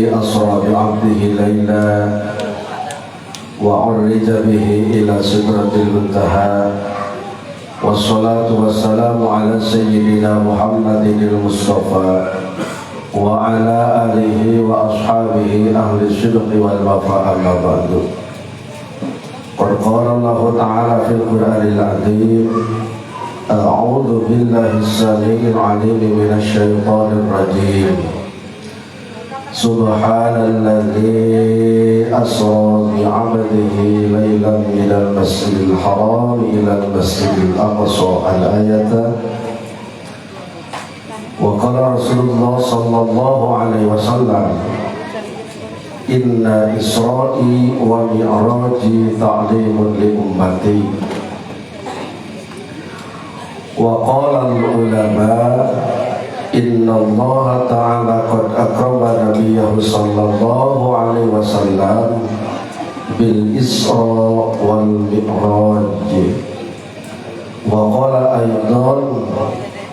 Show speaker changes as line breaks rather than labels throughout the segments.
الذي أسرى بعبده ليلا وعرج به إلى سدرة المنتهى، والصلاة والسلام على سيدنا محمد المصطفى وعلى آله وأصحابه أهل الصدق والوفاء. أما بعد، قد قال الله تعالى في القرآن العظيم: أعوذ بالله السميع العليم من الشيطان الرجيم، سبحان الذي أسرى بعبده ليلا من المسجد الحرام إلى المسجد الأقصى، الآية. وقال رسول الله صلى الله عليه وسلم: إن إسرائي ومعراجي تعليم لأمتي. وقال العلماء: إن الله تعالى قد أكرم نبيه صلى الله عليه وسلم بالإسراء والمعراج. وقال أيضا: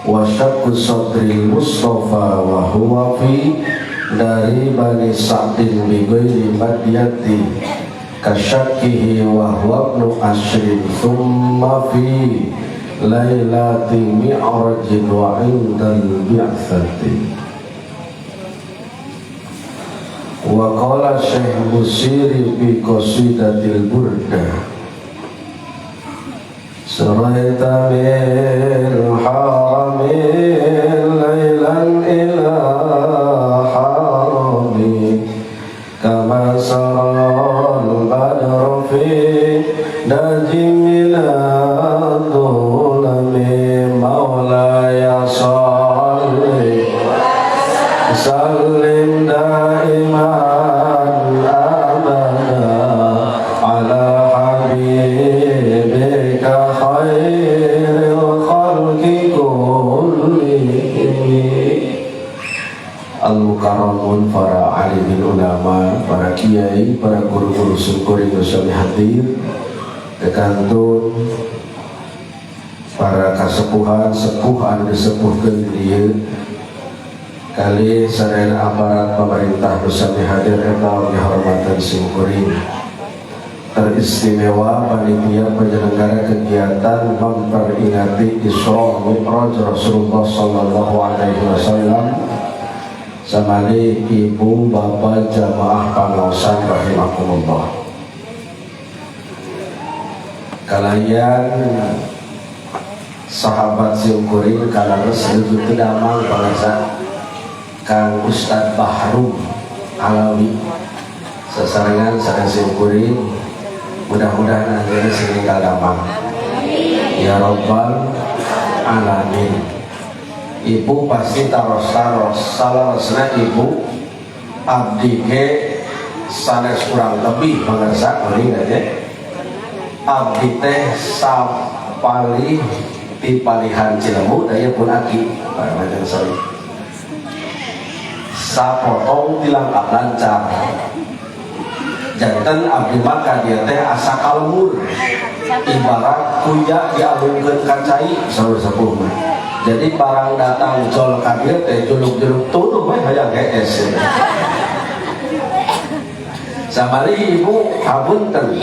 وشق صدر المصطفى وهو في دار بني سعد بغير مدية كشقه وهو ابن 10، ثم في ليلة معراج وعند البعثة. وقال الشيخ البوصيري في قصيدة البردة: سريت من حرم ليلا إلى حرمي كما سرى البدر في دجى من الظلم. مولاي صل سلم دائما أبدا على حبيبك خير الخلق كلهم. Al-Mukarramun, para alimin ulama, para kiai, para guru-guru syukur sami hadir, kekantun para kasepuhan sepuh anu disepuhkeun di dieu, kali sadayana aparat pemerintah nu sami hadir eta dihormatan simkuring, teristimewa panitia penyelenggara kegiatan memperingati Isra Mi'raj Rasulullah Sallallahu Alaihi Wasallam, samali ibu bapak jamaah pangaosan rahimakumullah. Kalian sahabat simkuring kalares nuju teu damang bangsa Kang Ustad Bahrum Alawi sasarengan sareng simkuring, mudah-mudahan anjeunna sing damang ya robbal alamin. Ibu pasti taros-taros salarosna ibu, abdi ge sanes kurang lebih pangersa mending aja abdi teh sapalih di palihan Cilemu daya pun aki para macam sari sapotong tilangkap lancar, janten abdi maka dia teh asa kalmur ibarat kuya dialungkeun ka cai saur sepuh mah. Jadi barang datang jol ka dieu teh juluk-juluk tuduh we hayang hees. Samali ibu hapunten,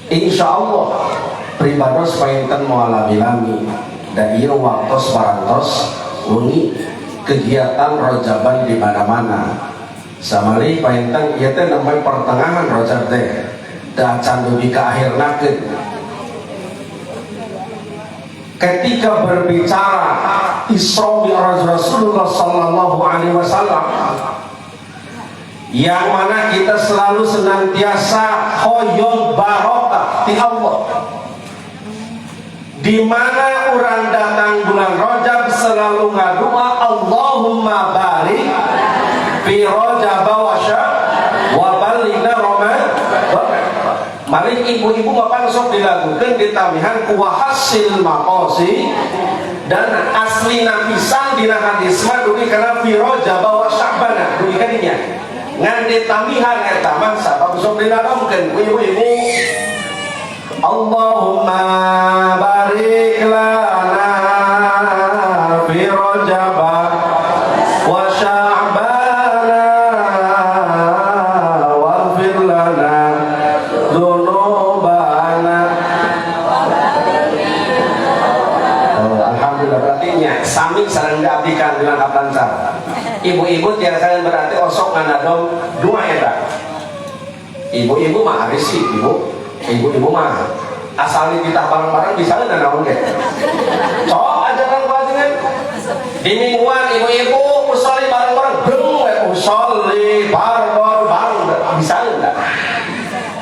insya Allah pribados painten moal lami-lami dan ieu waktos parantos wengi, kegiatan rojaban di mana-mana. Samali painten ieu teh namanya pertengahan rojab teh da can dugi ka akhirnakeun. Ketika berbicara Isra Mi'raj Rasulullah Sallallahu Alaihi Wasallam, yang mana kita selalu senantiasa hoyong barokah di Allah, di mana orang datang bulan Rajab selalu ngadua اللهم بارك في رجب وبلغنا رمضان. Mari ibu-ibu bapak sok dilakukan ditamihan ku وحصل مقاصدنا asli pisan dina hadis mah dugi kana في رجب وشعبان dugi ka dinya, ngan ditamihan eta mah sabab sok dilakukan ku ibu-ibu. اللهم بارك لنا في رجب وشعبان. Ibu-ibu tiasa berarti osok nganadom dua eta. Ibu-ibu mah ari sih, ibu. Ibu-ibu mah asal kita bareng-bareng bisa nanaon ge. Cok ajakan ku di mingguan ibu-ibu usolli bareng-bareng, breng we usolli bareng-bareng bisa enggak?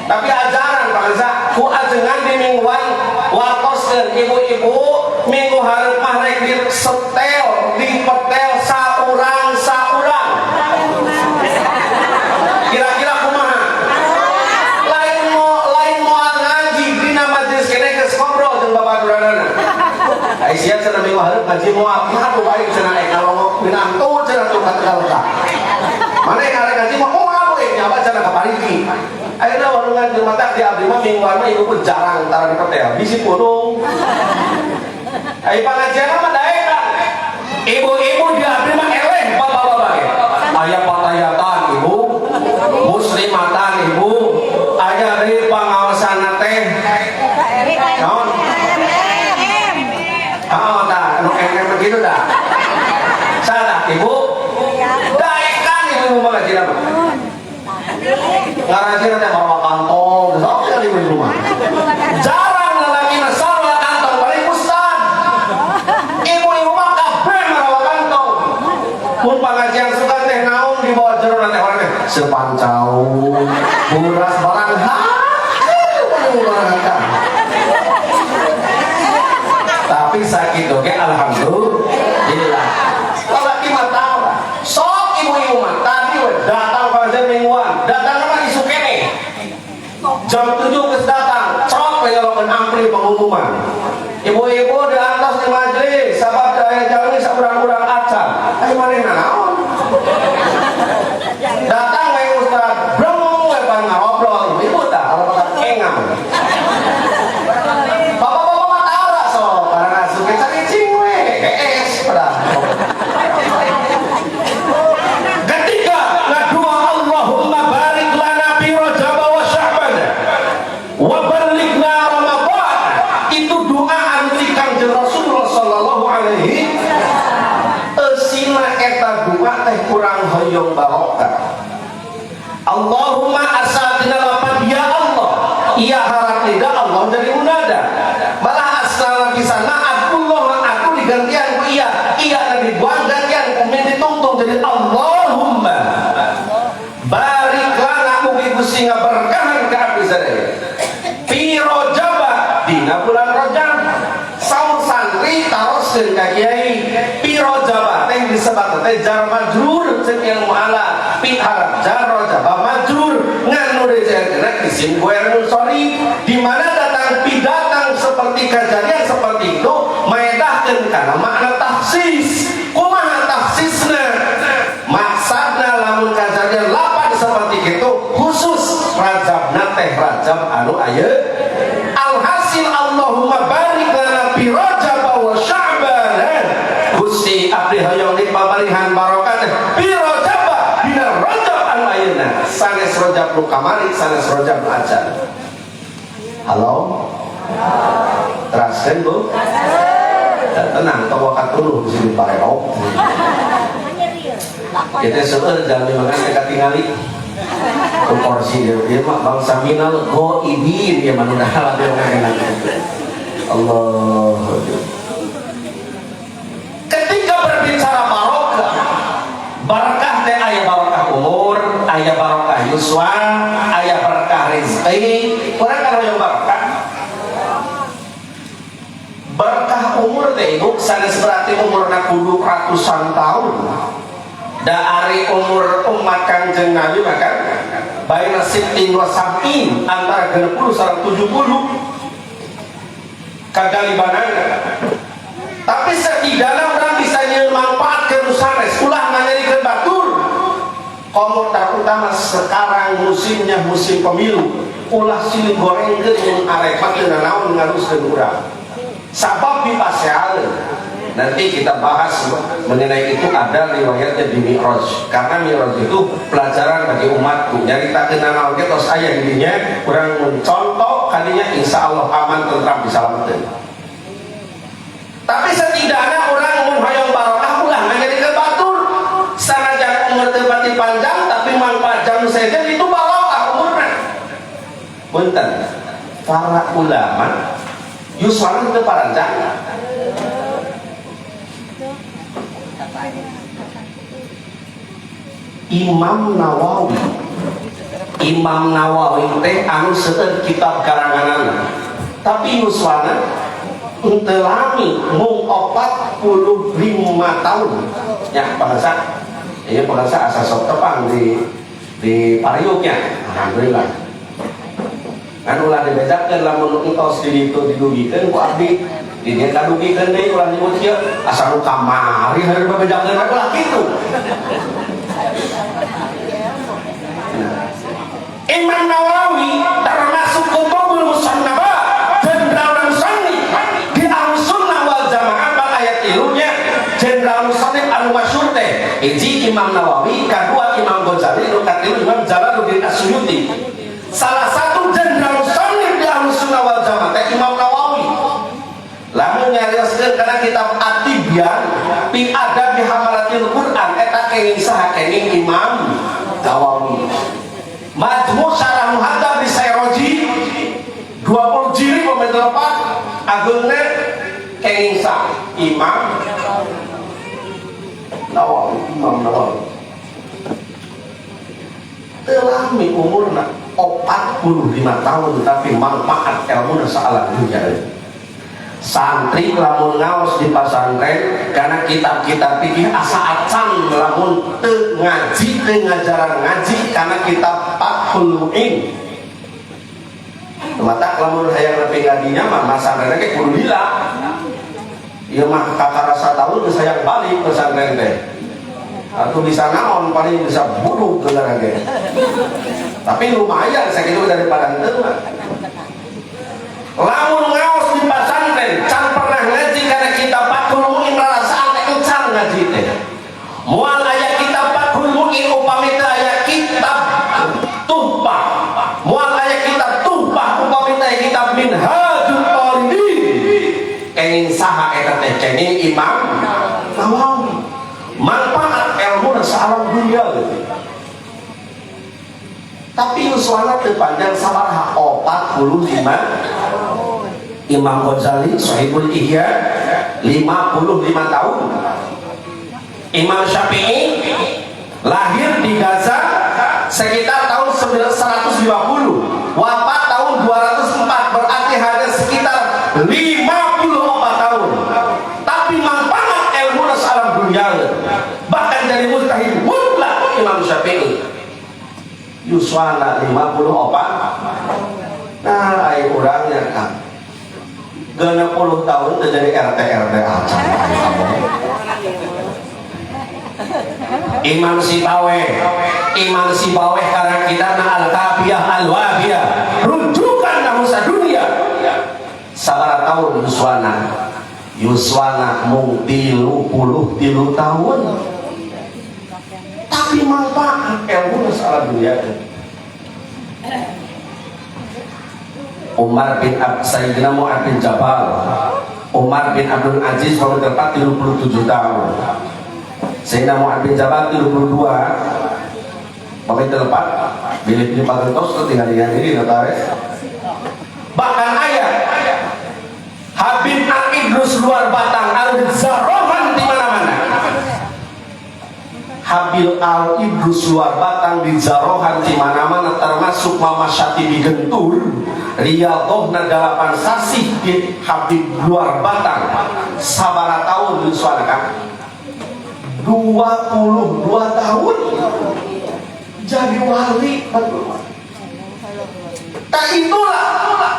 Tapi ajaran bangsa ku ajengan di mingguan wartoskeun ibu-ibu minggu hareup mah rek di setel dipetel saurang saurang. Kira-kira kumaha? Lain moal ngaji dina majelis keneh geus ngobrol jeung babaturanana. Ai sia cenah minggu hareup ngaji moal, ya aduh baik cenah ek ngalongok binantu cenah tuh ka Tegal. Mana yang arek ngaji mah moal we nyaba cenah ka pariki. Ayeuna warungan di mata di abdi mah mingguan mah ibu pun jarang tara dipetel, bisi pulung. Ai pengajian mah daekan. Ibu-ibu di abdi mah eleh bapak-bapak ge. Aya patayatan ibu, muslimatan ibu, aya deui pangaosanna teh. Naon? Oh, tah, anu MM begitu dah. Salah, ibu. Daekan ibu-ibu mah ngaji mah. Ngarantina teh marawa kantong, sok kali ibu mah. Jarang lalaki mah sarua kantong paling ustad. Ibu-ibu mah kabeh marawa kantong. Mun pengajian suka teh naon di bawah jero teh orang teh sepancau, buras barang ha. Barang kan. Tapi sakit oke alhamdulillah. Lalaki mah tahu. Sok ibu-ibu mah tadi we datang pengajian mingguan, datang mah isuk keneh. Jam 7 geus datang, cok we nyolokeun ampli pengumuman. Ibu-ibu di atas di majelis, sabab daya jalmi saurang-urang acan. Ayo manehna naon? Datang we ustad, breng we pan ngobrol ibu-ibu tah, kalau kata engang. Bapak-bapak mah tara sok, karena asup ke cicing we, es pada. Ketika ngadua Allahumma barik lana fi Rajab wa Sya'ban wa ballighna Ramadan, itu doa anu ti Kangjeng Rasulullah sallallahu alaihi eusina eta doa teh kurang hoyong barokah. Allahumma asal dina lapan ya Allah, iya harap tidak Allah jadi munada. Malah asal pisan mah Abdullah aku digantian ku iya, iya na dibuang gantian ku min ditungtung jadi Allahumma barik lana mugi Gusti ngaberkahan ka abdi sadaya. Fi Rajab dina bulan Rajab. Saur santri taroskeun ka kiai fi Rajab teh disebat teh jar majrur ceuk ilmu ala fi harap jar Rajab majrur ngan nu dijelaskeun isim ghair munsharif di mana datang fi datang seperti kejadian seperti itu maedahkeun kana makna takhsis. Kumaha takhsisna? Maksudna lamun kejadian lapan seperti itu khusus Rajabna teh Rajab anu aya. Alhasil Allahumma barik lana fi Rajab wa Sya'ban, Gusti abdi hoyong dipabarihan barokah teh fi Rajab dina Rajab anu ayeuna sanes Rajab nu kamari, sanes Rajab nu acan. Halo, teraskeun Bu. Dan tenang, tong wakatuluh di sini pareo. Kita seueur jalmi makan teh katingali ku kursi dia, dia mah bangsa minal ghaibin dia mah nu dia mah. Allah. Ketika berbicara barokah, barokah teh aya barokah umur, aya barokah yuswa, aya berkah rezeki. Urang kan hoyong barokah. Berkah umur teh ibu sanes berarti umurna kudu ratusan tahun. Da ari umur umat Kangjeng Nabi maka baina sittin wa sab'in, antara 60 sareng 70 kagalibanana. Tapi setidaknya orang bisa nyeun manfaat ke nu sanes, ulah nganyerikeun batur. Komo terutama sekarang musimnya musim pemilu, ulah silih gorengkeun mun arek mah teu nanaon ngaruskeun urang. Sabab dipasealeun. Nanti kita bahas mengenai itu, ada riwayatnya di Mi'raj. Karena Mi'raj itu pelajaran bagi umatku. Nyaritakeun naon ge tos aya di dinya, urang mencontoh kadinya insya Allah aman tentram disalametkeun. Tapi setidaknya orang mun hoyong barokah ulah nganyerikeun batur. Sanajan panjang, tapi manfaat jang sejen itu barokah umurna. Punten, para ulama yuswana itu paranjang. Imam Nawawi, Imam Nawawi teh anu seueur kitab karanganana, tapi yuswana henteu lami, mung 45 tahun ya. Bahasa iya, bahasa asa sok tepang di pariuknya. Alhamdulillah kan ulah dibejakeun lamun entos di ditu didugikeun ku abdi di dieu kadugikeun deui. Ulah nyebut kieu, asa nu kamari hari bebejakeun, ulah kitu. Imam Nawawi termasuk kutubul musannafat, jenderal musannif di Ahlussunnah wal Jamaah. Bal ayat ilunya jenderal musannif anu masyhur teh hiji Imam Nawawi, kedua Imam Ghazali, nu katilu Imam Jalaluddin As-Suyuti. Salah satu jenderal musannif di Ahlussunnah wal Jamaah teh Imam Nawawi. Lamun nyarioskeun kana kitab At-Tibyan fi Adabi Hamalatil Quran, eta kenging saha? Kenging Imam Nawawi. Majmu' Syarah Muhadzab di Sairoji 20 jilid pemerintah lepat agengna kenging sa Imam Nawawi. Imam Nawawi teu lami umurna, 45 tahun, tapi manfaat ilmu saalam dunia. Santri lamun ngaos di pasantren karena kitab-kitab fikih, asa acan lamun teu ngaji, teu ngajaran ngaji karena kitab Fathul Mu'in. Matak lamun hayang nepi ngadinya mah masantren ge kudu lila. Ieu mah kakara satahun geus hayang balik pesantren teh. Atau bisa naon, paling bisa buduk gelar ge. Tapi lumayan sakitu daripada henteu mah. Lamun ngaos di pasantren can pernah ngaji karena kitab Fathul Mu'in, rarasaan teh encan ngaji teh. Moal aya kitab Fathul Mu'in upami teu aya kitab Tuhfah. Moal aya kitab Tuhfah upami teu aya kitab Minhajul Talibin. Kenging saha eta teh? Kenging Imam Nawawi. Manfaat ilmu saalam dunia gitu. Tapi yuswana teu panjang, sabaraha? 45. Imam Ghazali Sahibul Ihya 55 tahun. Imam Syafi'i lahir di Gaza sekitar tahun 150, wafat tahun 204, berarti hanya sekitar 54 tahun, tapi manfaat ilmu alam dunia, bahkan dari mujtahid mutlak Imam Syafi'i yuswana 54. Nah, ayo orangnya kan 60 tahun terjadi RT RT acan. Imam Sibaweh, Imam Sibaweh karena kita na Al-Kafiyah Al-Wafiyah, rujukan nahu dunia, sabaraha tahun yuswana? Yuswana mung 33 tahun, tapi manfaat ilmu salah dunia. Umar bin Sayyidina Mu'ad bin Jabal, Umar bin Abdul Aziz baru tepat 37 tahun, Sayyidina Mu'ad bin Jabal 32 baru tepat bilih-bilih patentos tinggal dengan ini notaris. Bahkan ayat Habib Al-Idrus luar batang al-Zarohan di mana-mana. Habib Al-Idrus luar batang di Zarohan di mana-mana, termasuk Mama Syatibi Gentur riyadhohna 8 sasih di Habib luar batang. Sabara tahun yuswana kan? 22 tahun jadi wali. Tak itulah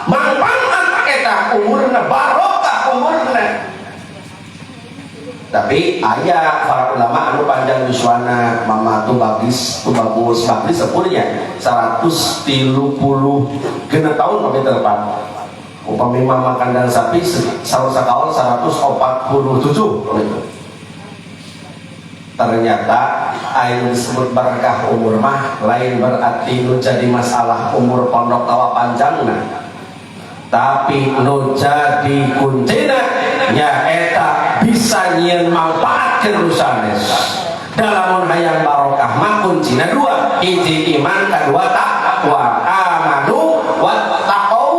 manfaat eta umurna, barokah umurna. Tapi ayah para ulama anu panjang yuswana, mama tuh bagus, tuh bagus bakri sepuluhnya 136 tahun pakai tepat. Upami mama kandang sapi saur sakaol 147 gitu. Ternyata ayo disebut berkah umur mah lain berarti nu jadi masalah umur pondok tawa panjang, nah, tapi nu jadi kuncina nya eta bisa nyieun manfaat ke sanes. Dalam hayang barokah mah kuncina dua, hiji iman, kedua takwa. Amanu wattaqau.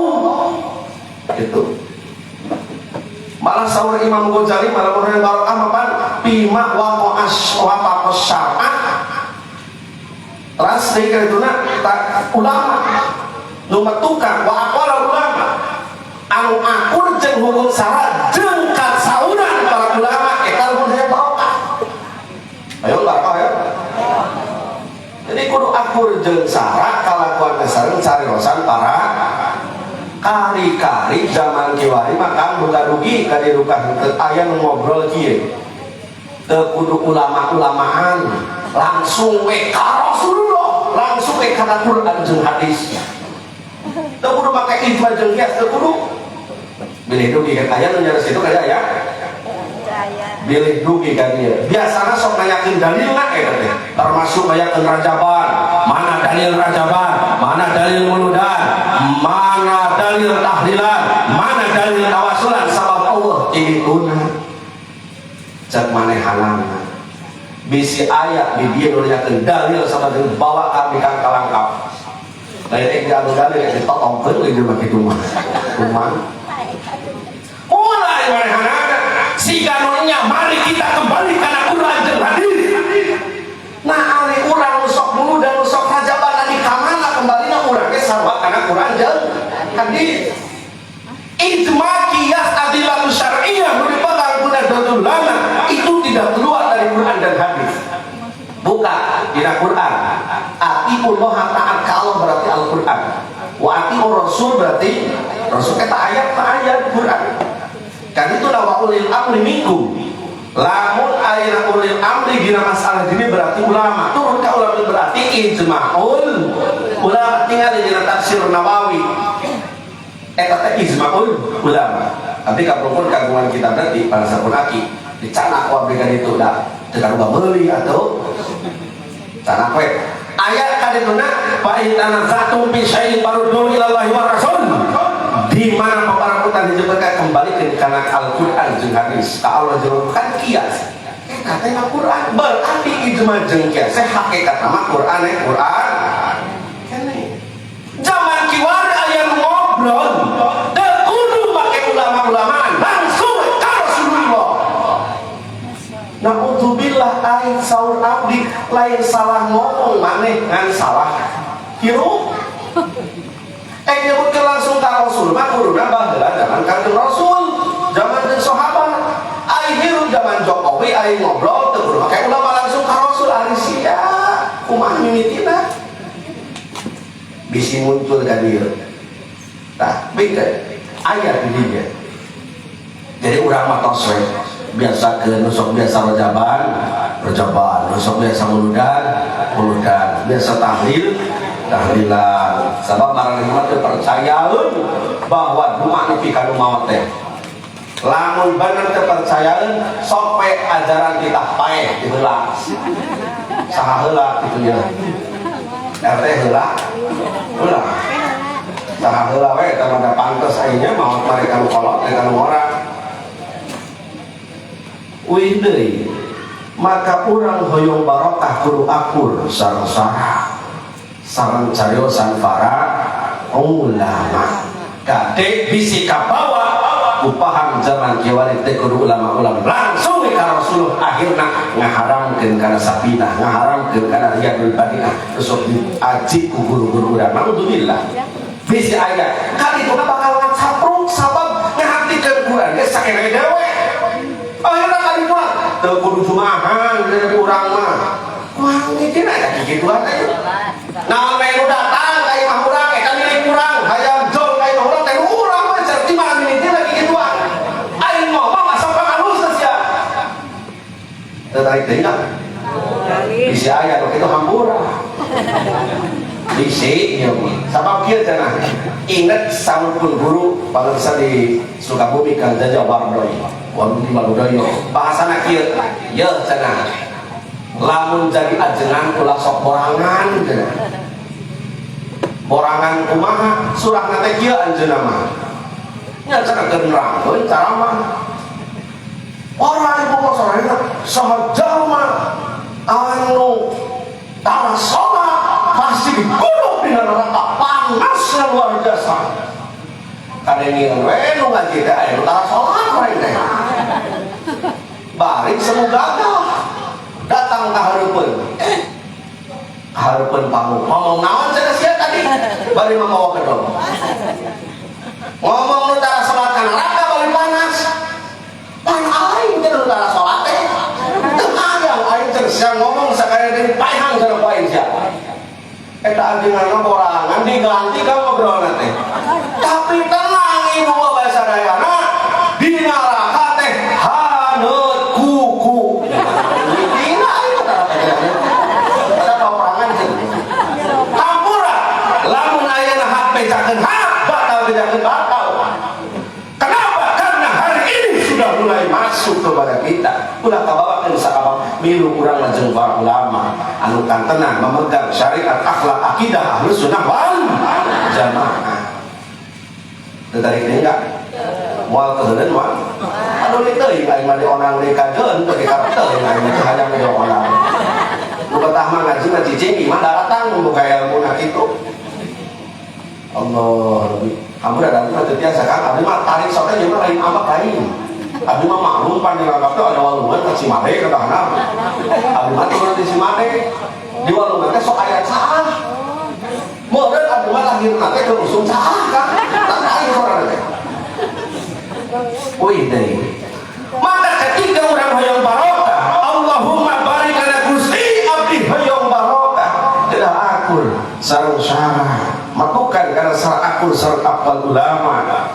Itu. Malah saur Imam Ghazali malah hayang barokah mah pan bima waqa'as wafaqas syar'a. Terus deui ka tak ulama nu tukang wa aqwal ulama anu akur jeung hukum syara jeung kasauran para ulama eta lamun hayang barokah. Ayo barokah ya. Jadi kudu akur jeung syara kalakuan teh sareng cariosan para kari-kari zaman kiwari maka buka rugi ka dirukah henteu aya nu ngobrol kieu. Teu kudu ulama-ulamaan langsung we ka Rasulullah, langsung we kana Quran jeung hadis. Teu kudu make ijma jeung kias, teu kudu. Bilih dugi kan aya nu nyaris itu kaya ya. Bilih dugi kan ieu. Biasana sok nanyakeun dalilna eta teh. Termasuk nanyakeun rajaban, mana dalil rajaban, mana dalil muludan, mana dalil tahlilan, mana dalil tawasulan sabab Allah kituna. Cek manehanana. Bisi ayat di dieu nu nanyakeun dalil sama dengan bawa kami kang kalangkap. Lain ek diadu dalil ek ditotongkeun we jelema kitu mah. Kumaha? Mulai manehanana siga nu nya mari kita kembali kana Quran jeung hadis. Nah ari urang nu sok muludan nu sok rajaban di kamana kembalina urang ge sarua kana Quran jeung hadis. Ijma qiyas adillah syar'iyyah nu dipegang ku Nahdlatul Ulama itu tidak keluar dari Quran dan hadis. Buka dina Quran. Atiullah taat ka Allah berarti Al-Quran. Wa atiur Rasul berarti Rasul eta ayat ta ayat Quran. Kan itu wa ulil amri minkum. Lamun ayat ulil amri dina masalah ini berarti ulama. Turun ka ulama berarti ijma'ul ulama tinggal dina tafsir Nawawi. Eta teh ijma'ul ulama. Tapi kapropon kagungan kita berarti pada sapun aki dicanak ku abdi itu dah teu karuba meuli atau canak we. Ayat kadituna fa in tanaza'tum fi syai'in farudduhu ila Allahi wa Rasul. Di mana paparakutan dijebetkan kembali ke kana Al-Qur'an jeung hadis. Ka Allah jeung kan kias. Eta teh Al-Qur'an berarti ijma jeung kias teh hakikat mah Qur'an eh Qur'an. Kene. Zaman kiwari aya nu ngobrol teu kudu make ulama-ulamaan langsung ka Rasulullah. Na'udzubillah aing saur abdi lain salah ngomong maneh ngan salah hirup. Nyebutkeun langsung ka Rasul mah kuduna baheula zaman Kanjeng Rasul, zaman jeung sahabat. Aing hirup zaman Jokowi aing ngobrol teu kudu make ulama langsung ka Rasul ari sia kumaha mimitina. Bisi muncul ka dieu. Tah, beda ayat di dinya. Jadi urang mah tos we biasa ke nusok biasa rajaban, rajaban, nusok biasa muludan, muludan, biasa tahlil, tahlilan. Sabab maraneh mah teu percayaeun bahwa doa nepi ka nu maot teh. Lamun bener teu percayaeun sok we ajaran kita paeh diheula. Saha heula kitu nya. RT heula. Heula. Saha heula we eta mah da pantes ayeuna maot mereka nu kolot mereka nu ngora. Wih deui maka urang hoyong barokah kudu akur sareng saha sareng cariosan para ulama kade bisi kabawa upaham zaman kiwari teh kudu ulama-ulama langsung ka Rasulullah akhirna ngaharamkeun kana sapinah ngaharamkeun kana riyadul badiah terus diaji ku guru-guru urang naudzubillah bisi aya kan itu bakal ngacapruk sabab ngahartikeun Quran ge sakereh dewe akhirna kan itu teu kudu jumaahan dari urang mah wah mikir ada kikituan teh naon we nu datang ka imah urang eta milik urang hayang jol ka imah urang teh urang mah certi mah mimiti lagi kituan aing ngomong asal pangalus sia teu tarik deui lah bisi aya nu kitu hampura bisi ieu mah sabab kieu cenah inget sampun guru bangsa di Sukabumi Kang Jaja Wardoy Wardoy Waludoyo bahasana kieu ye cenah lamun jadi ajengan ulah sok borangan cenah borangan kumaha surahna teh kieu anjeunna mah nya cenah keur nerangkeun ceramah orang ibu kos orangnya saha jalma Anu tara sholat pasti digulung di neraka, panasnya luar biasa. Kadengin we nu ngaji teh aya nu tara sholat we teh. Balik semu gagah datang ka hareupeun. Ka hareupeun panggung. Ngomong naon cenah sia tadi? Bari mamawa gedong. Ngomong nu tara sholat ka neraka bari panas. Pan aing teh nu tara sholat teh. Teu hayang aing teh sia ngomong sakali deui paehang cenah ku aing sia. Eta ajengan borangan diganti ka ngobrolna teh. Tapi tenang, ibu bapak sadayana, di neraka teh haneut kuku. Dina aing teh tara. Eta paperangan cenah. Hampura lamun ayeuna hak bejakeun hak batal, bejakeun batal. Kenapa? Karena hari ini sudah mulai masuk kepada kita. Ulah kabawakeun sakabang milu urang lajeng para ulama anu kantenan memegang syariat, akhlak, akidah Ahlus Sunnah wal Jamaah. Teu tarik deui enggak? Moal keuheuleun moal. Aduh, li teuing aing mah dionang deui kajeun teu karep teuing aing teh hayang dionang. Nu betah mah ngaji mah cicing di mah daratang nu boga ilmu na kitu. Allah lebih. Kamu udah datang mah teu tiasa kan, abdi mah tarik sok teh mah lain ambak lain. Abdi mah maklum pan di Langkap teh ada walungan ke Cimade ke tanah. Abdi mah turun di Cimade. Di walungan teh sok aya caah. Meureun abdi mah lahirna teh ke usum caah kan. Tak aing sorana teh. Wih deui. Maka ketika urang hoyong barokah, Allahumma barik lana Gusti, abdi hoyong barokah. Tidak akur sareng syarah. Matukan karena sareng akur sareng aqwal ulama.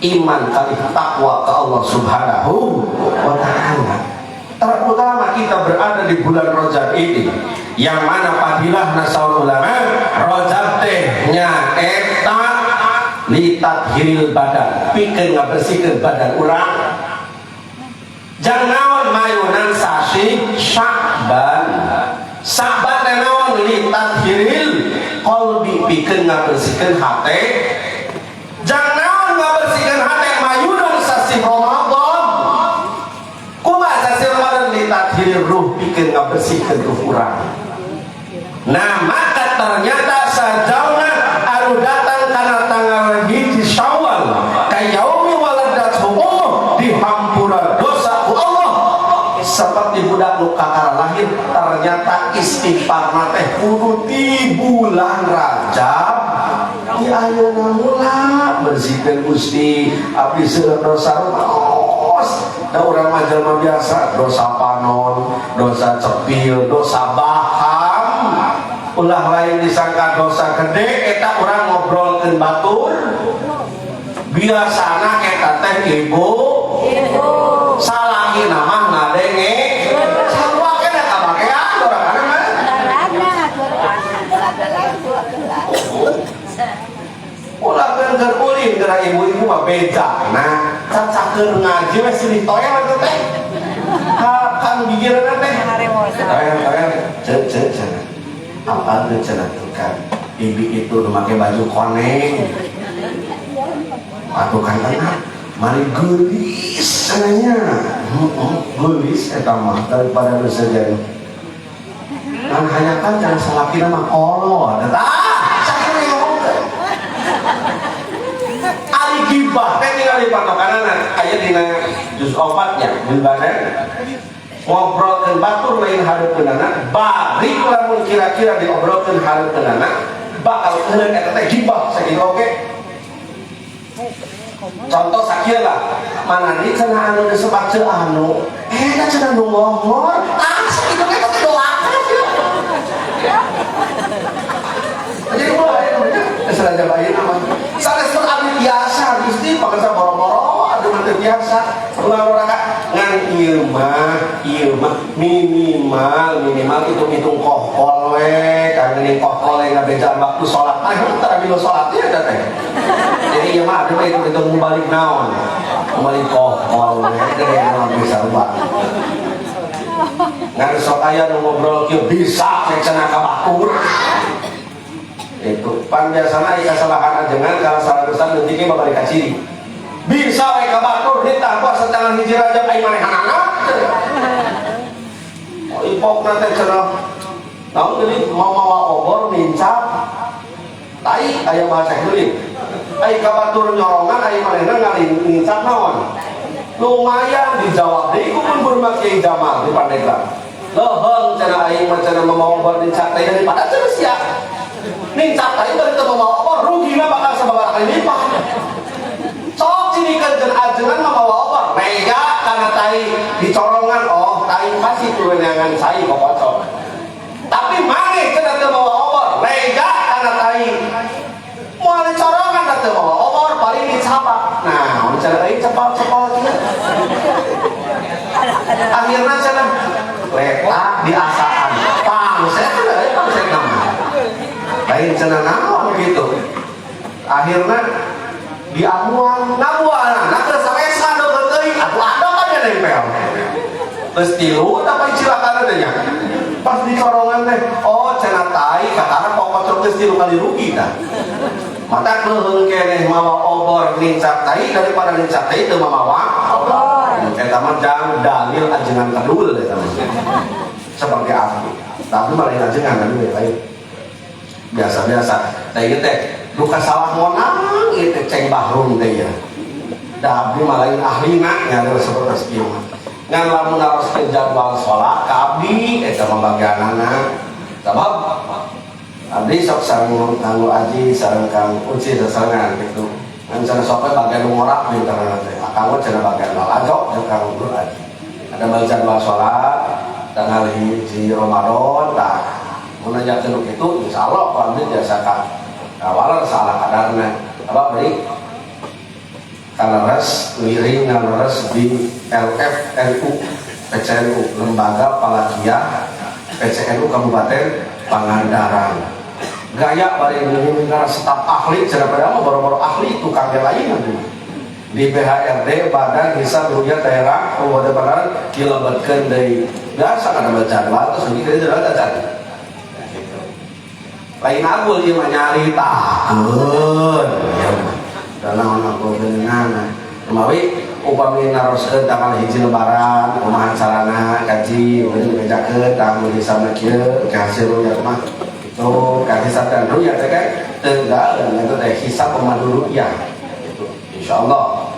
Iman kali takwa ke Allah Subhanahu wa Ta'ala. Terutama kita berada di bulan Rajab ini, yang mana fadilah nasal ulama Rajab teh nyaeta litathhiril badan, pikeun ngabersihkeun badan urang. Jangan naon mayunan sasi Sya'ban. Sya'ban teh naon? Litathhiril qalbi, pikeun ngabersihkeun hate. Jangan naon ngabersihkeun hate mayunan sasi Ramadan. Kumaha sasi Ramadan? Litathhirir ruh, pikeun ngabersihkeun ruh urang. Nah, maka ternyata sajauna anu datang karena tanggal 1 Syawal kayaumi waladathu ummuh, dihampura dosa ku Allah seperti budak nu kakara lahir. Ternyata istighfar teh kudu di bulan Rajab, di ayeuna mula bersihkeun. Gusti, abdi seueur dosa rumaos da urang mah jelema biasa, dosa panon, dosa cepil, dosa baham. Ulah lain disangka dosa gede eta urang ngobrolkeun batur biasana eta teh ibu.
Ibu.
Salaki mah ngadenge sarua kena kabagean urang mah.
Sarana, dua gelas.
Ulah keur ulin geura ibu-ibu mah beja. Nah, cacakeun ngaji we silih toel eta teh. Kan gigireunna teh. Toel toel ceuk ceuk cenah. Apa tuh cenah tuh kan? Ibi itu nu make baju koneng. Atuh kan enak. Mari geulis cenahnya. Heeh, geulis eta mah daripada nu sejen. Kan hanya kan jangan salakina mah kolot. Ah, sakitu ngomong teh. Ari gibah teh tinggal di patokanana aya dina juz 4 nya bil badan ngobrolkeun batur lain hareupeunana, bari lamun kira-kira diobrolkeun hareupeunana bakal keuheun, eta teh gibah sakitu oge. Contoh sakieu lah, mana di cenah anu disebat ceu anu eta cenah nu ngohor, ah sakitu ge teh doakan ya. Jadi mulai namanya seraja bayi nama. Sanes pun abdi biasa, Gusti pakai boro-boro, aduh nanti biasa. Ulah orang ngan ieu mah minimal minimal hitung-hitung kohkol we, karena ini kohkol yang ngabejaan waktu sholat. Ah, itu tara bilo sholatnya ada teh. Jadi ieu mah abdi mah hitung-hitung balik naon. Balik kohkol we, gede naon bisa rubah. Ngan sok aya nu ngobrol kieu bisa cek cenah ka batur. Itu pan biasana ieu kesalahan ajengan kalau salah besar leutik babalik ka ciri. Bisa we ka batur ditambah setengah 1 Rajab ai manehanana. Oh, Ipok teh cenah naon geuning mau mawa obor nincak tai, aya bahasa geuning. Ai ka batur nyorongan, ai manehna nincak naon? Lumayan dijawab deui ku Pun Kiai Jamal di Pandeglang. Leuheung cenah, aing mah cenah mamawa obor nincak tai daripada cenah sia nincak tai bari teu mamawa obor, rugina bakal sababaraha kali lipat. Sok cinikeun cenah, ajengan mamawa obor nega kana tai dicorongan, oh tai pasti tulenangan cai kokocok. Tapi maneh cenah teu mawa obor, nega kana tai, moal dicorongan da teu mawa obor, paling dicapak. Nah, mun cenah tai cepal-cepal kieu akhirnya cenah letak diasaan pangset cenah, pangset nama lain cenah naon gitu. Akhirnya diamuan ngamuan, nah keur salesa deukeut teuing atuh ada kan ya nempel. Geus tilu tapi cilakana teh nya pas dicorongan teh, oh cenah tai katana pokocok. Geus tilu kali rugi tah. Mata leuheung keneh mawa obor nincak tai daripada nincak tai teu mamawa
obor.
Eta mah jang dalil ajengan kedul eta mah. Seperti aku tapi malah ajengan kan lain biasa-biasa. Nah, ieu teh duka salah monang ieu teh ceng Bahrun teh ya. Da abdi mah lain ahlina nya seperti ieu mah. Ngan lamun naroskeun jadwal salat ka abdi eta mah bagianana. Sabab abdi sok sareng Kang Aji, sareng Kang Uci sasarengan gitu. Ngan cenah sok we bagian nu ngorak pinterna teh. Akang mah cenah bagian lalajo jeung Kang Nur Aji. Ada jadwal salat tanggal 1 Ramadan tah. Mun nanyakeun nu kitu, insyaallah ku abdi biasa ka kawaler salah kadarna. Apa beri kaleres ngiring ngaleres di LFNU PCNU, Lembaga Falakiyah PCNU Kabupaten Pangandaran. Gaya bari ngiring karena staf ahli cenah, padahal mah boro-boro ahli, tukang lain nanti di BHRD, Badan Hisab Rukyat Daerah Kabupaten Pangandaran, dilebetkeun deui. Biasa kan ada jadwal terus ini jadwal acan gitu. Lain agul ieu mah, nyaritakeun ya dan naon aku beunana. Kumawi upami naroskeun tanggal 1 lebaran kumaha carana kaji beureum bejakeun tanggal hisabna kieu ke hasil rukyat mah itu ka hisab dan rukyat teh kan teu itu teh hisab pemandu rukyah gitu insyaallah.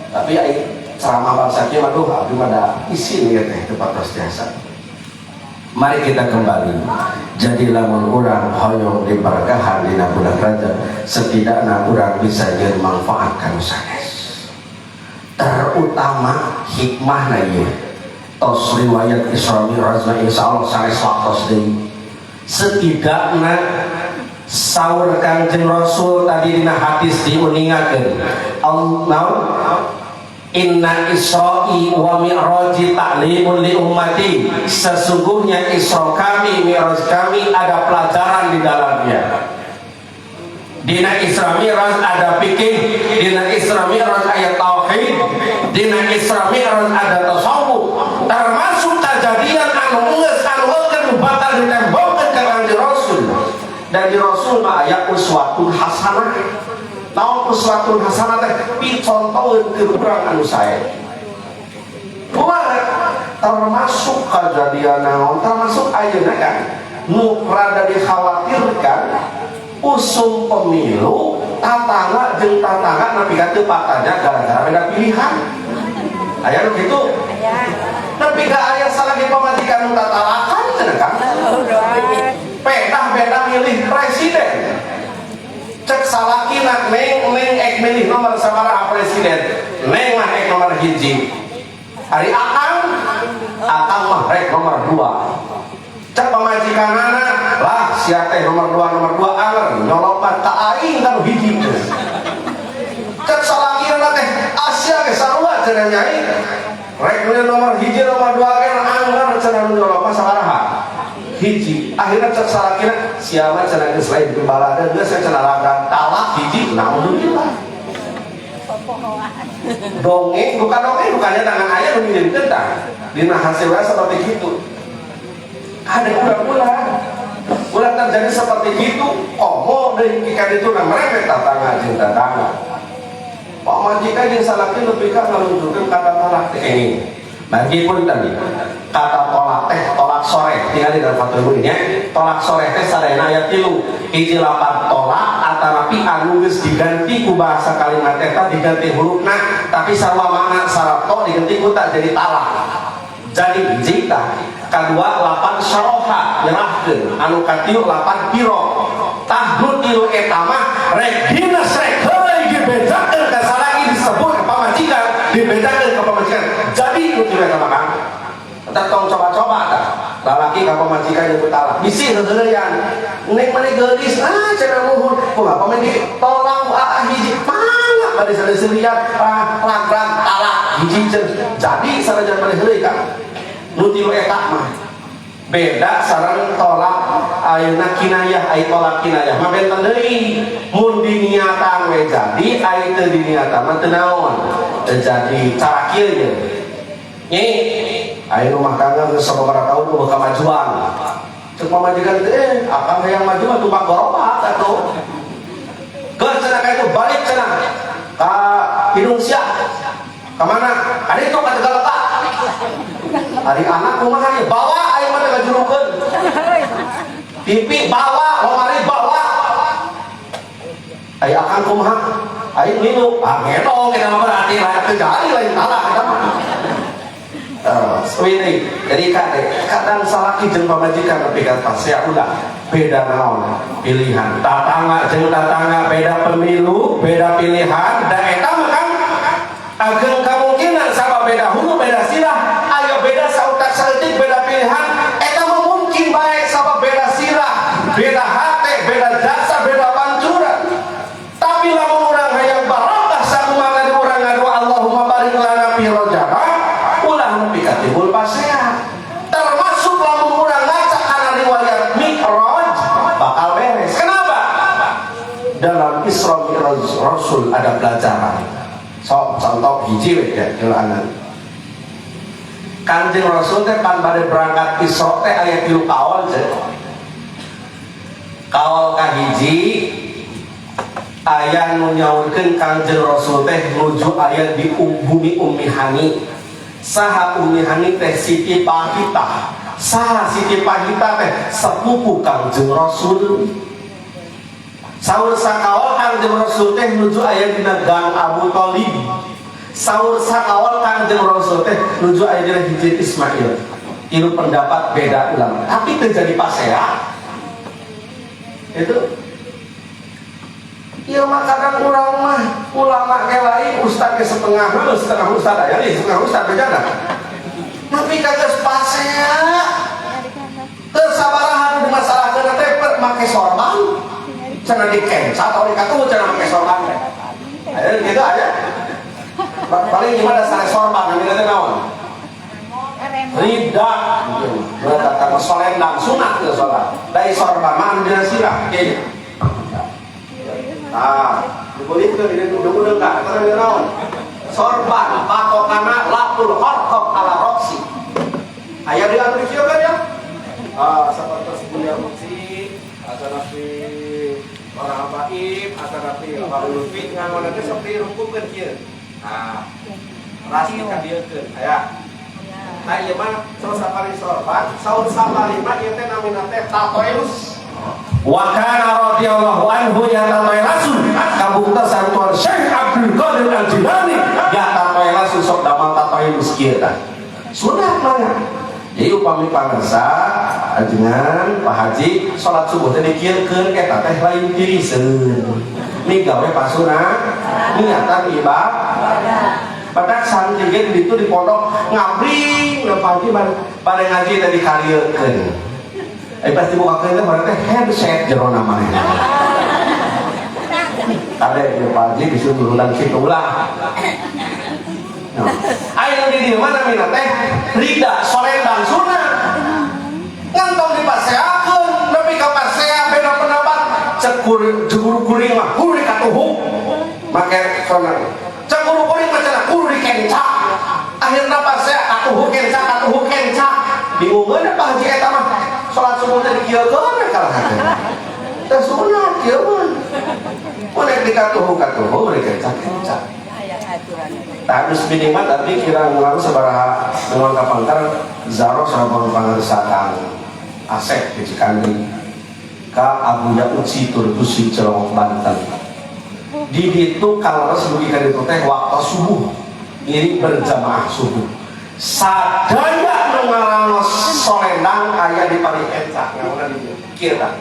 Tapi ai ceramah bangsa kieu, aduh, abdi mah da isin ieu teh tempat tos biasa. Mari kita kembali. Jadi lamun urang hoyong diberkahan dina bulan Rajab, setidaknya urang bisa jeung manfaat kanu sanes. Terutama hikmahna ieu. Tos riwayat Isra Mi'raj mah insyaallah sanes waktos deui. Setidaknya saur Kangjeng Rasul tadi dina hadis diuningakeun. Allah, inna isra'i wa mi'raji ta'limun li ummati. Sesungguhnya Isra kami, Mi'raj kami ada pelajaran di dalamnya. Dina Isra Mi'raj ada fikih, dina Isra Mi'raj ayat tauhid, dina Isra Mi'raj ada tasawuf. Termasuk kejadian anu geus anu eukeun bakal ditembokkeun ka Kangjeng Rasul. Dan di Rasul mah aya uswatun hasanah. Naon uswatun hasanah teh? Picontoheun ke urang anu sae. Kumaha? Termasuk kejadian naon? Termasuk ayeuna kan nu rada dikhawatirkan usum pemilu, tatangga jeung tatangga nepi ka teu patanya gara-gara beda pilihan. Aya nu kitu? Nepi ka aya salaki pamajikan nu tatalakan cenah kan. Beda-beda milih presiden. Cek salakina, neng, neng ek milih nomor sabaraha presiden? Neng mah ek nomor 1. Ari akang? Akang mah rek nomor 2. Cek pamajikanana, lah sia teh nomor 2 nomor 2, anger nyolot mah ka aing kan 1. Cek salakina teh, sia ge sarua cenah nyai, rek milih nomor 1 nomor 2 kan anger cenah, nu nyolot mah sabaraha? 1. Akhirnya cek salakina, sia mah cenah geus lain balada geus cenah lagan, talak 1. Naudzubillah. Dongeng bukan dongeng, bukannya tangan ayah nu ngirimkeun tah dina hasilnya seperti gitu. Ada ulah-ulah ulah terjadi seperti gitu. Komo deui ikan itu nah mereka tetangga jeung tetangga, pamajikan jeung salaki lebih ka ngalunjurkeun kata talak teh. Ini bagi pun tadi kata tolak teh tolak. Tolak soreh tinggal di dalam Fathul Mu'in ya. Tolak soreh teh sadayana aya tilu. Hiji lapan tolak atanapi anu geus diganti ku bahasa kalimat eta, diganti hurufna tapi sarua makna, syarat to diganti ku ta jadi talak. Jadi hiji tah. Kadua lapan saroha, nyerahkeun. Anu katilu lapan piro. Tah, nu tilu eta mah rek dinas rek heureuy dibejakeun ka salaki, disebut ka pamajikan, dibejakeun ka pamajikan. Jadi nu tilu eta mah, Kang. Eta tong coba-coba tah. Lalaki ka pamajikan nyebut talak. Bisi heureuyan. Neng maneh geulis, ah cenah muhun. Kumaha pameh ditolak ku aa hiji. Mangga bade sanes-serian rag-rag talak hiji cenah. Jadi sanajan maneh heureuy, Kang. Nu tilu eta mah beda sareng tolak ayeuna kinayah. Ai tolak kinayah mah benten deui, mun diniatan we jadi, ai teu diniatan mah teu naon, teu jadi. Cara kieu ye, nyi, aya rumah tangga geus sababaraha tahun euweuh kamajuan. Cek pamajikan teh, eh, akang hayang maju mah tumpang gerobak atuh. Geus cenah ka itu, balik cenah ka Hidung Siak. Ka mana? Ada itu ka Tegallega. Ari anak kumaha ieu? Bawa aing mah teh ngajurukeun. TV bawa, lemari bawa. Ai akang kumaha? Aing ngilu. Ah, ngendong eta mah berarti layak teu jadi, lain talak eta mah. Ini jadi kade kadang salaki jeung pamajikan nepi ka pasea ulah beda naon pilihan, tatangga jeung tatangga beda pemilu, beda pilihan. Da eta mah kan ageng kemungkinan sama beda hulu, beda sirah, ayo beda sautak saeutik beda pilihan. Eta mah mungkin baik sama beda sirah, beda hati, beda jasa, beda pancuran. Tapi lamun urang hayang barokah sakumaha di urang ngadoa Allahumma barik lana fi rajab, ulah nepi ka timbul pasea. Termasuk lamun urang ngaca kana riwayat Mi'raj bakal beres. Kenapa? Dalam Isra Mi'raj Rasul ada pelajaran. So, contoh hiji we ya jelanan. Kanjeng Rasul teh pan bade berangkat Isra teh aya tilu kaol je. Kaol kahiji aya nu nyaurkeun Kanjeng Rasul teh nuju aya di bumi Ummi Hani. Saha Ummi Hani teh? Siti Pahita. Saha Siti Pahita teh? Sepupu Kanjeng Rasul. Saur sakaol Kanjeng Rasul teh nuju aya dina gang Abu Thalib. Saur sakaol Kanjeng Rasul teh nuju aya dina Hijir Ismail. Itu pendapat beda ulama. Tapi terjadi pasea. Itu iya mah kadang urang mah ulama ke lain, ustad ke setengah, lu setengah ustad aya nih, setengah ustad bejana. Tapi kagak pasea. Teu sabaraha nu dimasalahkeun teh make sorban. Cenah dikenca atau dikatuh cenah make sorban teh. Aya gitu aya. Paling gimana dasar sorban namina teh naon? Rida. Berarti kata solendang sunat ke sholat. Dari sorban mah anu dina sirah kieu. Ah, dibolehkeun di udah-udah ka eta namina naon? Sorban patokana lapul kharqah ala roksi. Aya di anu dikieu kan ya? Ah, sapertos Buya Mukti, atanapi para habaib, atanapi Pak Lutfi nganggo teh sok dirungkupkeun kieu. Ah, ras dikadiekeun. Aya. Nah, ieu mah saur sapari sorban, saur sapari mah ieu teh namina teh tatoelus. Wa kana radhiyallahu anhu yatatoelasu, kabuktasan Tuan Syekh Abdul Qadir Al-Jilani yatatoelasu, sok damel tatoelus kieu tah. Sunat mah. Jadi upami pangersa ajengan Pak Haji salat subuh teh dikieukeun, eta teh lain tiriseun. Migawe pasuna niatan ibadah. Badak santri ge di ditu di pondok ngabring Pak Haji bade ngaji teh dikariekeun. Eh, pasti bukakeun teh barang teh headset jerona manehna. Kade ya Pak Haji disuruh turunan situ ulah. Nah, ayo di dieu mah namina teh rida solendang sunat. Ngantong dipaseakeun nepi ka pasea beda pendapat. Cek guru kuring mah kudu dikatuhu make sonar. Cek guru kuring mah cenah kudu dikenca. Akhirna pasea katuhu kenca, katuhu kenca. Bingungeun Pak Haji eta mah salat subuh teh dikieukeun we kalah teh. Teh sunat kieu mah. Mun rek dikatuhu katuhu, dikenca kenca.
Aya aturan.
Tak harus minimal tapi kira ngulang sabaraha dengan kapangkar zaroh sareng pangarsa Kang Asep di Cikandi ka Abuya Uci Turbusi Cilongok, Banten. Di ditu kaleres dugi ka ditu teh waktu subuh, ngiring berjamaah subuh. Sadaya nu ngarantos solendang aya di paling kencang, ngangona di kira,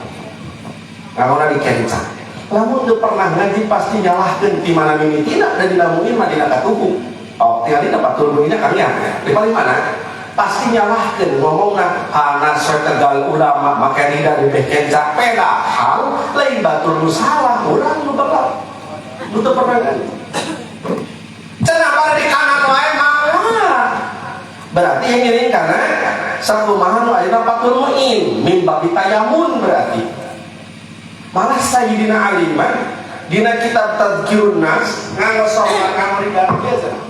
ngangona di kencang. Lamun teu pernah ngaji pasti nyalahkeun ti mana mimitina dan dina muin mah dina katuhu. Oh, tinggal di tempat turun kami ya. Di paling mana? Pasti nyalahkeun, ngomongna hanas we tegal ulama make rida di beh kencang, padahal lain batur nu salah, urang nu belak. Nu teu pernah ngaji. Cenah pada di kanan wae mangga. Berarti yang ngiring karena sakumaha nu ayeuna Fathul Muin min babi tayamun berarti. Malah Sayyidina Ali mah dina kitab Tadzkirun Nas nganggo sholat, nganggo rida kieu cenah.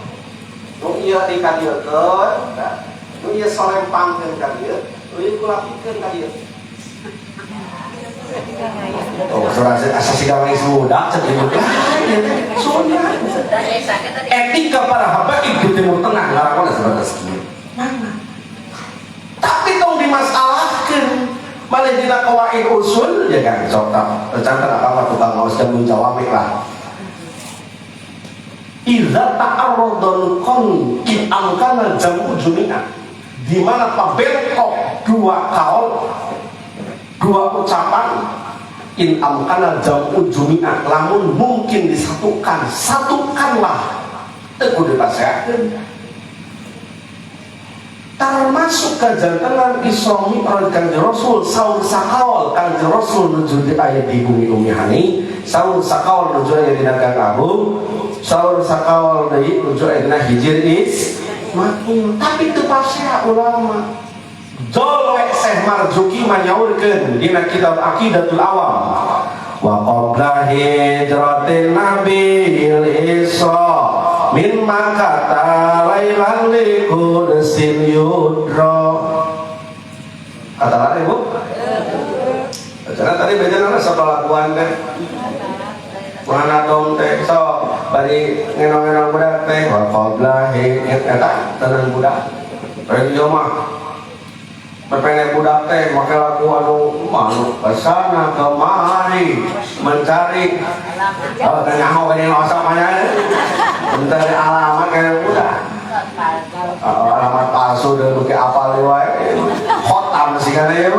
Nu ieu dikadieukeun, nu ieu solempangkeun ka dieu, nu ieu kulapikeun ka dieu. Oh, surah asa siga geus budak cek ibu teh. Sunnah. Etika para habaib di Timur Tengah ngarakona sebatas kieu. Mana? Tapi tong dimasalahkeun. Malah dina qawaid usul ya kan sok tak rencana apa mah tukang ngaos dan jawami lah. Idza ta'arrada nuqan in amkana jam'u jumi'a. Di mana pabentrok dua kaul, dua ucapan, in amkana jam'u jumi'a, lamun mungkin disatukan, satukanlah, teu kudu dipaseakeun. Termasuk kajantenan Isra Mi'raj Kanjeng Rasul, saur sakaol Kanjeng Rasul nuju di aya di bumi Umi Hani, saur sakaol nuju aya di Gang Abu, saur sakaol deui nuju aya dina Hijir Ismail, tapi teu pasea ulama. Jolwe Syekh Marzuki manyaurkeun dina kitab Aqidatul Awam, wa qabla hijratin Nabil Isra min Makkah lailan li qudsin yudra. Kata lari, Bu? Karena tadi beda nana sepelakuan teh. Mana dong teh so bari ngenong-ngenong budak teh wa qabla eta tenang budak. Ieu mah pepene budak teh make lagu anu malu kesana kemari mencari, oh tanya kan yang osok mana mencari alamat kayak budak. Oh, alamat palsu dan pakai apa wae khotam sih kan ya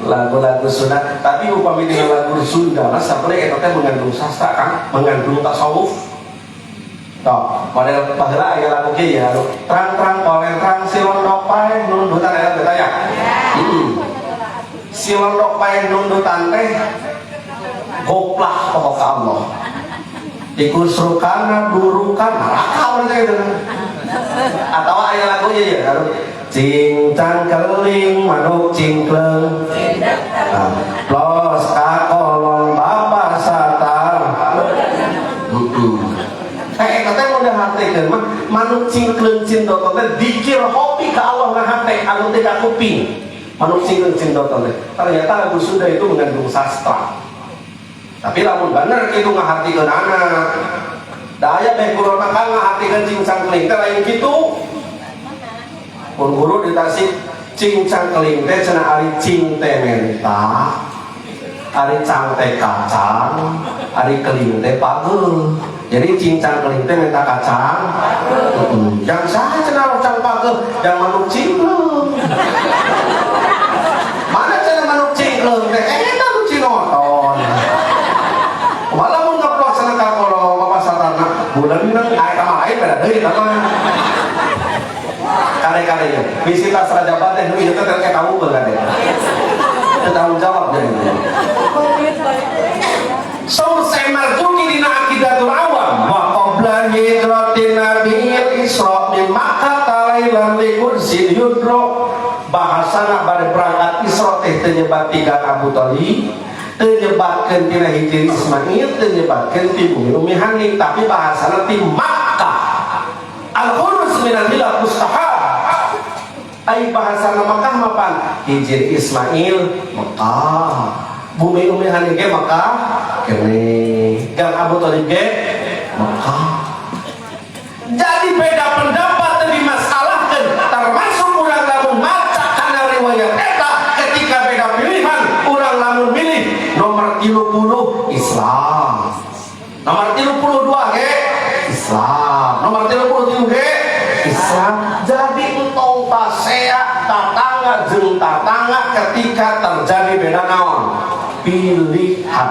lagu-lagu Sunda. Tapi upami dengan lagu Sunda mas sampai eta teh mengandung sastra kan, mengandung tasawuf. Toh, model baheula aya lagu kieu ya, trang-trang kolentrang si londok paeh nundutan, eta teh ya. Heeh. Si londok paeh nundutan teh goplah pokok ka Allah. Dikusrukana durukan neraka berarti gitu. Atau aya lagu ieu ya, cingcang keling manuk cingkleung. Nah, plos kakolong bapak satar. Heeh. Eh, eta teh udah hartikeun mah manuk cingkleung cindoton teh dikir hobi ka Allah na hate anu teh ka kuping. Manuk cingkleung cindoton teh. Ternyata lagu Sunda itu mengandung sastra. Tapi lamun bener kitu ngahartikeun anak. Da aya beh guru mah kan ngahartikeun cincang keling teh lain kitu. Pun guru di Tasik cincang keling teh cenah ari cing teh menta, ari cang teh kacang, ari keling teh pageuh. Jadi cincang keling teh minta kacang. Heeh. Yang saha cenah cang pageuh, yang manuk cingkleung. Mana cenah manuk cingkleung teh? Eta nu cinoton. Malah mun ngeplos cenah ka kolong Bapak Satarna, bulan aya mah lain beda deui eta mah. Kare-kare ya. Bisi tas Raja Baten nu ieu teh eta unggul kade. Teu tanggung jawab jadi. Saur Syekh Marzuki dina Aqidatul Awam, wa qabla hijratin Nabil Isra min Makkah lailan li qudsin yudro, bahasana bade berangkat Isra teh teu nyebat tiga Abu Thalib, teu nyebatkeun tina Hijri Ismail, teu nyebatkeun ti bumi Umi Hani, tapi bahasana ti Makkah. Al-Khurus minal milad mustahab. Ai bahasana Makkah mapan Hijri Ismail Mekah, bumi Umi Hani ge Mekah kene, Gang Abu Thalib ge Mekah. Jadi beda pendapat teu dimasalahkeun, termasuk urang lamun maca kana riwayat eta, ketika beda pilihan urang lamun milih nomor 30 Islam, nomor 32 ge Islam, nomor 33 ge Islam. Jadi entong pasea tatangga jeung tatangga ketika terjadi beda naon pilihan,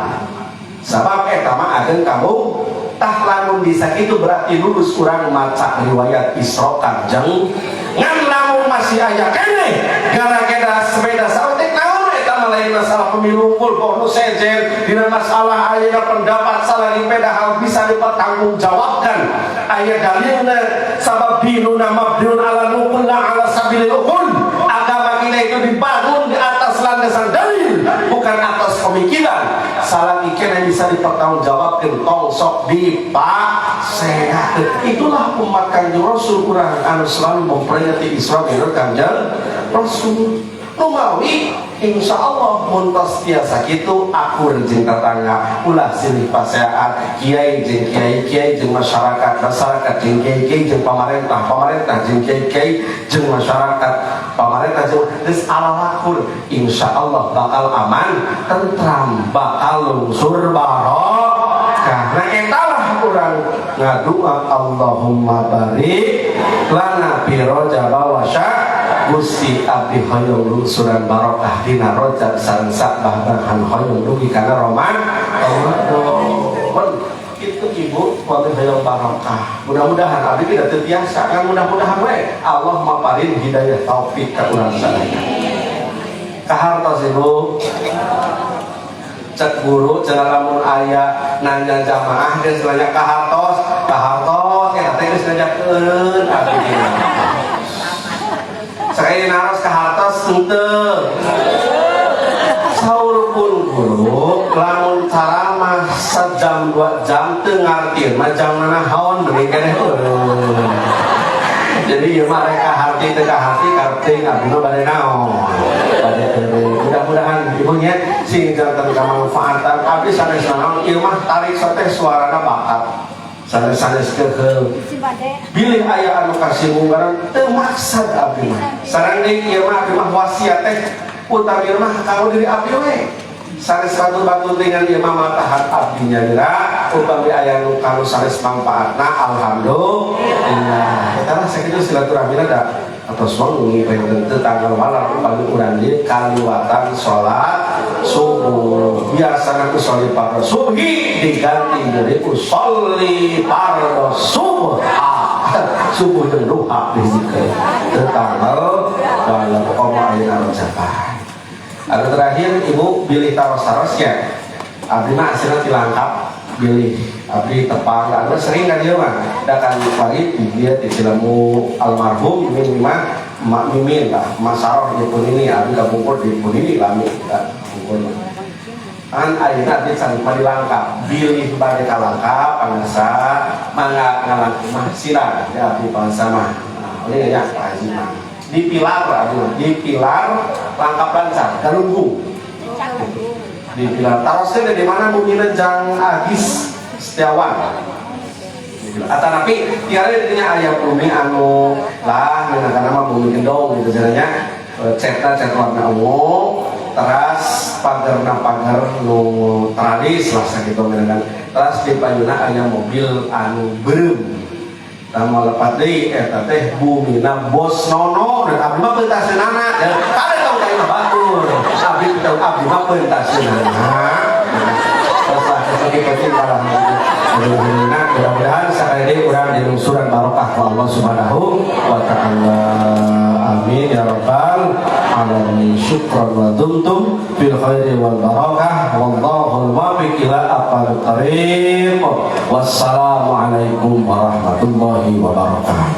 sabab eta mah ageng kamu. Tah, lamun bisa itu berarti lulus urang maca riwayat Isra Kanjeng. Ngan lamun masih aya keneh gara-gara sepeda saeutik naon, eta mah lain masalah pemilu unggul bonus sejen. Dina masalah ayeuna pendapat salah di beda hal bisa dipertanggungjawabkan, aya dalilna, sabab dinuna mabniun ala nuqul la ala sabilil uqul. Agama kita itu dibangun di atas landasan dalil, bukan atas pemikiran. Salah ikan yang bisa dipertanggungjawabkan tong sok dipaseakeun. Itulah umat Kanjeng Rasul kurang anu selalu memperingati Isra Mi'raj Kanjeng Rasul. Numawi insya Allah mun tos tiasa kitu akur jeung tetangga, ulah silih paseaan, kiai jeung kiai, kiai jeung masyarakat, masyarakat jeung kiai, kiai jeung pamarentah, pamarentah jeung kiai, kiai jeung masyarakat, pamarentah jeung geus ala lakur, insya Allah bakal aman tentram, bakal lungsur barokah. Nah, etalah urang ngadua Allahumma barik lana fi Rajab wa Gusti, abdi hoyong lungsuran barokah dina Rajab sareng Sa'ban, hoyong dugi kana Ramadan. Itu Ibu, kami hoyong barokah. Mudah-mudahan abdi tidak terbiasa kan, mudah-mudahan we Allah maparin hidayah taufik ka urang sadaya. Kahartos, Ibu? Cek guru cenah, lamun aya nanya jamaah geus nanya kahartos, kahartos eta teh geus ngajakeun abdi. Sekali naros kahartos henteu? Saur pun guru, lamun ceramah sejam 2 jam teu ngartieun mah jam nanaon, mending keneh eureun. Jadi ieu mah rek kaharti teu kaharti, karting abdi mah bade naon, bade eureun. Mudah-mudahan Ibu nya sing janten kamanfaatan. Abdi sanes naon, ieu mah tarik teh suarana bakat, sanes-sanes keukeuh bilih aya anu kasinggung teu maksad abdi mah. Sareng deui ieu mah abdi mah wasiat teh utami mah kanggo diri abdi we, sanes batur-batur dengan ieu mah matahan abdi nyalira. Upami aya nu kanu sanes mangfaatna, alhamdulillah. Eta lah sakitu silaturahmina da atos wengi pengen teu tanggal walar. Upami urang dieu kaliwatan salat subuh, biasana usolli fardhu subhi diganti dari usolli fardhu subuh, subuh jeung duha dihijikeun teu tanggal walar komo ayeuna Rajaban. Anu terakhir, Ibu, bilih taros-tarosnya abdi mah aslinya tilangkap bilih abdi tepang dan sering kan dia mah da kan pagi dia di Cilemu almarhum Mimin mah Mak Mimin lah Masaroh di pun ini abdi kapungkur di pun ini lami da kapungkur kan. Ayeuna abdi can mah dilangkap, bilih bade kalangkap pangasa mangga ngalangkung mah silang ya abdi pangasa mah. Nah, ini ya Pak Haji mah di pilar, abdi mah di pilar langkap lancar galunggung di pilar. Tarosnya dari mana bumina jang Agis Setiawan atau tapi tiada dinya aya bumi anu lah menangkan nama bumi gendong gitu jalannya, cetna cet warna ungu, teras pagarna pagar nu tralis lah sakitu menangkan, teras di payuna aya mobil anu beureum. Tama lepat deui eta teh bumina Bos Nono dan abdi mah peuntaseunana. Kade tong ka imah batur. Abdi tong, abdi mah peuntaseunana. Terus lah penting alhamdulillah, mudah-mudahan sekali deui urang dilungsuran barokah ku Allah Subhanahu wa taala. Amin ya rabbal alamin. Syukran wa dumtum fil khairi wal barakah, wallahul muwaffiq ila aqwamit thariq. Wassalamualaikum warahmatullahi wabarakatuh.